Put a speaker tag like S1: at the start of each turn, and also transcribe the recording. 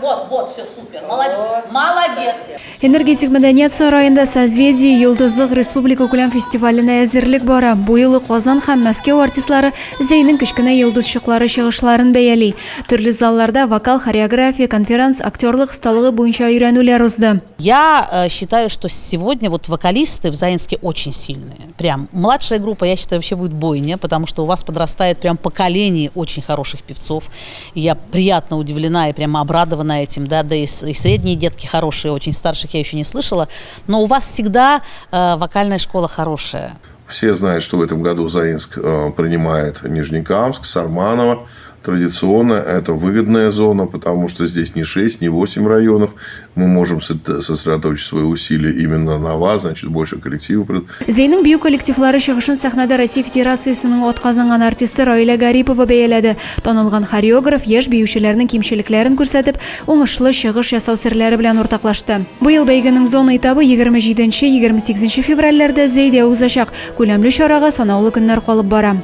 S1: Вот, вот, все супер. Молодец. Молодец.
S2: Энергетик мәдәният сараенда Созвездие Йолдызлык республика күләм фестиваленә әзерлек бара. Бу юлы Казан һәм Мәскәү артистлары Зәйнең кечкенә йолдызчыклары чыгышларын бәяли. Төрле залларда вокал, хореография, конферанс, актерлык осталыгы буенча өйрәнүләр узды.
S1: Я э, считаю, что сегодня вот вокалисты в Заинске очень сильные. Прям младшая группа, я считаю, вообще будет бойня, потому что у вас подрастает прям поколение очень хороших певцов. И я приятно удивлена и прямо обрадована этим, да, да и, и средние детки хорошие, очень старших я еще не слышала. Но у вас всегда э, вокальная школа хорошая.
S3: Все знают, что в этом году Заинск э, принимает Нижнекамск, Сарманово. Традиционно это выгодная зона, потому что здесь не 6, не 8 районов. Мы можем сосредоточить свои усилия именно на вас, значит, больше коллективов.
S2: Зәйнең бию коллективлары чыгышын сәхнәдә Россия Федерациясенең атказанган артисты Раилә Гарипова бәяләде. Танылган хореограф яшь биючеләрнең кимчелекләрен күрсәтеп, уңышлы чыгыш ясау серләре белән уртаклашты. Быел бәйгенең зона этабы 27-28 февральләрдә Зәйдә узачак. Күләмле чарага санаулы көннәр калып бара.